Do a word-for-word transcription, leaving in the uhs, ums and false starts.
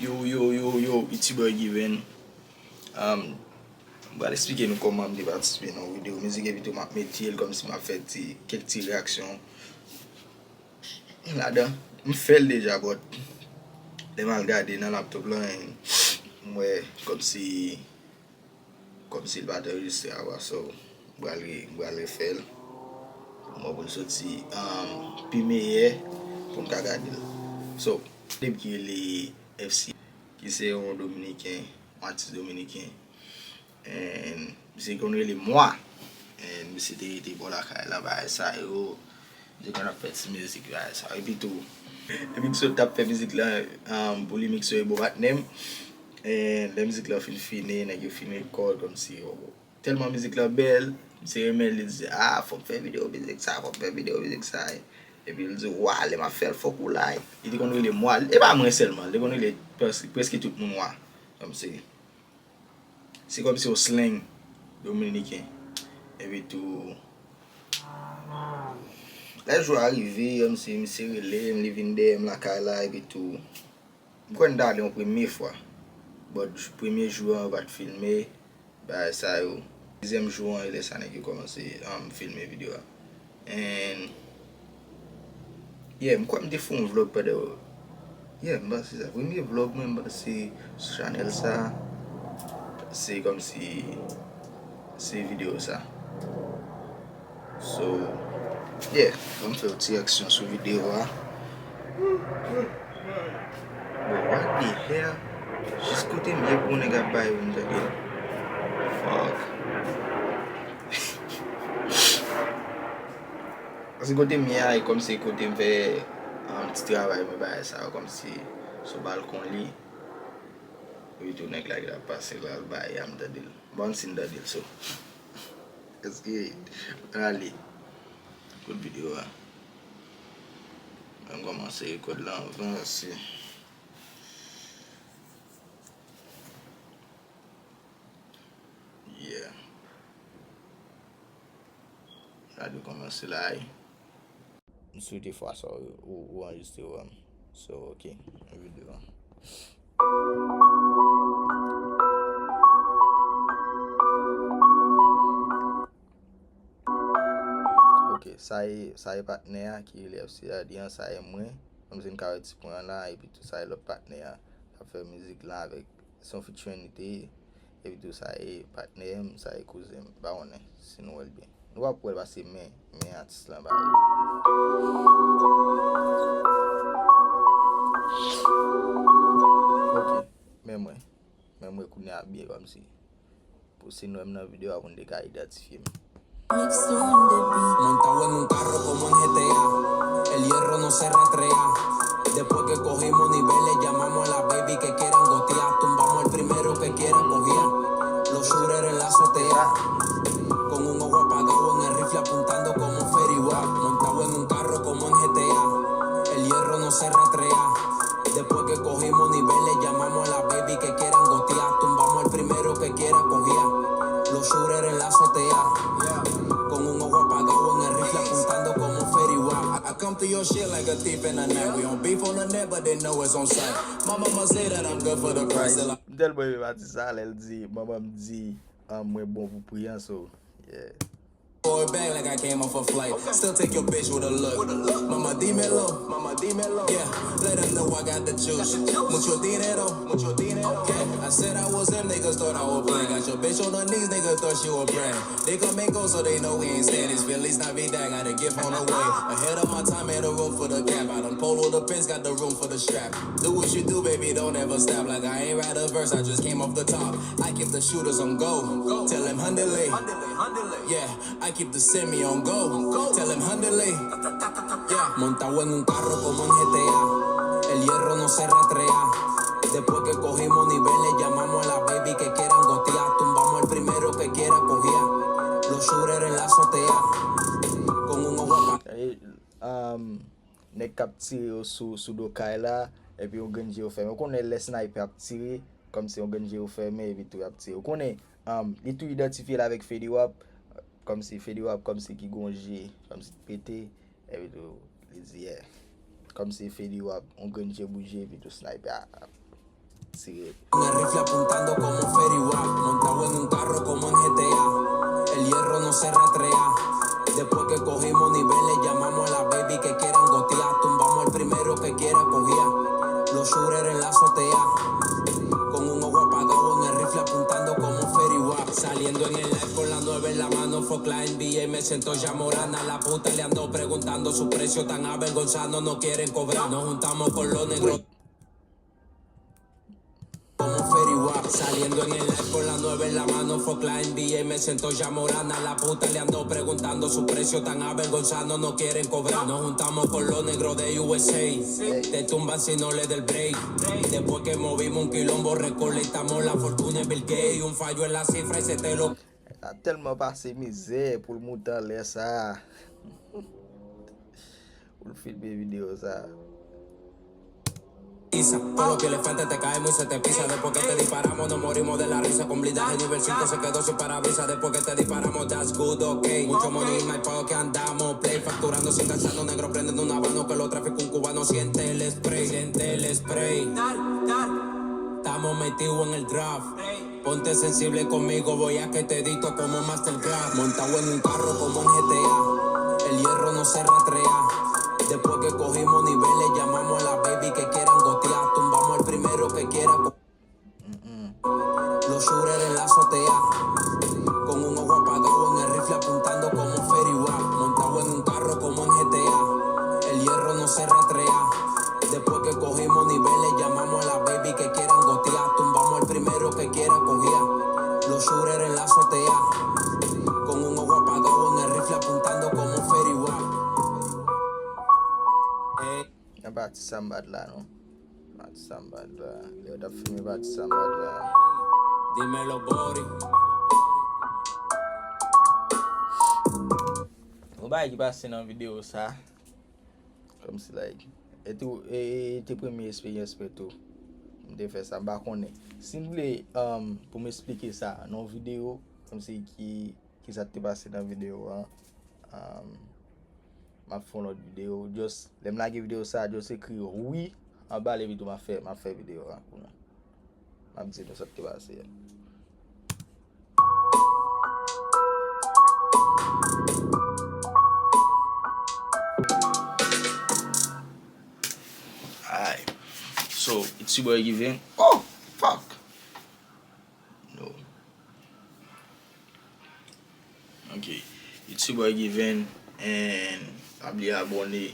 Yo, yo, yo, yo, it's your boy Given. Um, m pral eksplike nou kòman m te patisipe nan yon videyo mizik, epi tou m ap mete l kòmsi m ap fè ti, kèk ti reyaksyon ladan. M fè l deja, but lè m al gade nan laptop lan, m wè kòmsi, kòmsi l pa t anrejistre avan, so, m pral re-, m pral refè l pou mwen, pou l soti, um, pi meyè, pou n ka gade l. So, depi ki rele F C, ki se yon Dominiken, yon atis dominiken. And misye konn rele Mwa. And misye te rete bò lakay la, bagay sa yo. Misye konn ap fè ti mizik, bagay sa yo. Epi tou, epi misye t ap fè mizik la, um, pou li mikse e bon patnè m. And lè mizik la fin fini, nèg yo fin rekòd kòmsi, oh, tèlman mizik la bèl, misye renmen l, li di, "Ah, fò m fè videyo mizik sa, fò m fè videyo mizik sa." Epi l di, "Wa, lè m ap fè l, fòk ou la." Li te konn rele Mwa, e pa mwen sèlman, li te konn rele près-, prèske tout moun Wa. Kòmsi, se kòmsi yon slang dominiken. Epi tou, lè jou a rive, kòmsi misye rele m, li vin dèyè m lakay la, epi tou, m kwè n t ale yon premye fwa. But premye jou an, yo pa t filme bagay sa yo. Dezyèm jou an, e lè sa nèg yo kòmanse, um, filme videyo a. And, yeah, m kwè m te fè yon vlog pandan, yeah, m panse sa. Premye vlog mwen, m panse, sou chanèl sa, se kòmsi, se videyo sa. So, yeah, ban m fè yon ti reyaksyon sou videyo a. Bon, what the hell? Jis kote m ye pou yon nèg ap bay ou, m tande. Fuck. Paske kote m ye a, e kòmsi kote m fè, um, ti travay mwen, bagay sa yo, kòmsi sou balkon li. Epi tou nèg la ki t ap pase la, l bay a, m tande l. Bon, si n tande l, so. Èske, ale. Kout videyo a. An kòmanse rekòd la anvan, si. Yeah. Gade kòman se la ye. M swete fwa sa ou, ou, ou anrejistre w an. So, ok, yon videyo. Ok, sa e, sa e patnè a ki rele F C Daddy an, sa e mwen. Kòmsi n ka wè ti pwen an la, epi tou sa e lòt patnè a k ap fè mizik la avèk, se yon featuring li te ye. Epi tou sa e patnè m, sa e kouzen m, m pa konnen si nou wè l byen. Nou p ap wè l paske men, men atis lan ba yo. Ok, men mwen. Men mwen kounye a byen kòmsi. Pou si nou wè m nan videyo a, pou n te ka idantifye m. Montado en un carro como en G T A, el hierro no se recrea. Después que cogimos niveles, llamamos a la baby que quieran gotear. Tumbamos al primero que quiera cogía. Los shooters en la azotea. Con un ojo apagado en el rifle apuntando como Fetty Wap. Montado en un carro como en G T A, el hierro no se recrea. Después que cogimos niveles, llamamos a la baby que quieran gotear. Tumbamos al primero que quiera cogía. Los shooters en la azotea. Con un ojo apagado en el rifle apuntando como Fetty Wap. I, I come through your shit like a thief in the night. We on beef on the net, but they know it's on sight. My mama say that I'm good for the price. M tèlman renmen pati sa lè l di, manman m di, ah, mwen bon pou pri an, so, yeah. Throw it back like I came off a flight. Still take your bitch with a look. Mama, dímelo. Mama, dímelo. Yeah, let 'em know I got the juice. Mucho dinero. Mucho dinero. Yeah, I said I was him, niggas thought I was playing. Got your bitch on her knees, niggas thought she was praying. They come and go, so they know we ain't staying. It's Feliz Navidad, got a gift on the way. Ahead of my time, made a room for the cap. I done pulled with the pins, got the room for the strap. Do what you do, baby, don't ever stop. Like I ain't write a verse, I just came off the top. I keep the shooters on go. Tell them handle it. Yeah, I keep the semi on go. Tell them handle it. Yeah, montado en un carro como en G T A. El hierro no se recrea. Después que cogimos niveles, llamamos a la baby que quieran gotear. Tumbamos al primero que quiera cogía. Los shooters en la azotea. Con un ojo apa- Eh, um, nèg k ap tire yo sou, sou do kay la, epi yon grenn je yo fèmen. Ou konnen lè sniper ap tire, kòmsi yon grenn je yo fèmen, epi tou y ap tire. Ou konnen, um, li tou idantifye l avèk Fetty Wap, kòmsi Fetty Wap, kòmsi ki gon je, kòmsi ki pete, epi tou, li di, yeah. Kòmsi Fetty Wap, yon grenn je bouje, epi tou sniper a, a, En el rifle apuntando como Fetty Wap, montado en un carro como en G T A. El hierro no se recrea. Después que cogimos niveles, llamamos a la baby que quieran gotear. Tumbamos al primero que quiera cogía. Los shooters en la azotea. Con un ojo apagado en el rifle apuntando como Fetty Wap. Saliendo en el live con la nueve en la mano, fuck la N B A, me siento ya Morana. La puta le ando preguntando su precio, tan avergonzando, no quieren cobrar. Nos juntamos con los negros. Como Fetty Wap, saliendo en el live con la nueve en la mano, fuck la N B A, me siento ya Morana, la puta le ando preguntando su precio, tan avergonzando, no quieren cobrar. Nos juntamos con los negros de U S A, te tumban si no le del break. Después que movimos un quilombo, recolectamos la fortuna de Bill Gates, un fallo en la cifra y se te lo Sa tèlman pase mizè pou l moute anlè sa. Pou l filme videyo sa. Todos los pies le falta, te caemos y se te pisa. Después que te disparamos, nos morimos de la risa. Con blindaje nivel cinco se quedó sin parabrisas. Después que te disparamos, that's good, ok. Mucho money in my pocket, andamos play. Facturando sin cansarnos, negro prendiendo un habano. Que los tráficos un cubano siente el spray, siente el spray. Estamos metidos en el draft. Ponte sensible conmigo, voy a que te dito como Masterclass. Montado en un carro como en G T A. El hierro no se recrea. Después que cogimos niveles, llamamos a la baby que quieran gotear. Tumbamos al primero que quiera. Los shooters en la azotea. Con un ojo apagado en el rifle apuntando como Fetty Wap. Montado en un carro como en G T A. El hierro no se recrea. Después que cogimos niveles, llamamos a la baby que quieran gotear. Tumbamos al primero que quiera cogía. Los shooters en la azotea. Con un ojo apagado en el rifle apuntando como Fetty Wap. Nan pati sa m bat la non. Pati sa m bat la. Lè yo t ap filme pati sa m bat la. Dímelo, Bori. Yon bagay ki pase nan videyo sa. Kòmsi like. E tou, e, e te premye eksperyans mwen tou. M te fè sa, m pa konnen. Si n vle um, pou m eksplike sa nan yon videyo, kòmsi ki, ki sa k te pase nan videyo an. Um, m ap fè yon lòt videyo. Just, lè m lage videyo sa, just ekri wi anba l epi tou m ap fè, m ap fè videyo an pou nou. M ap di nou sa k te pase a. Alright. So, it's your boy Given. Oh, fuck. No. Ok. It's your boy Given. And pa bliye abòne.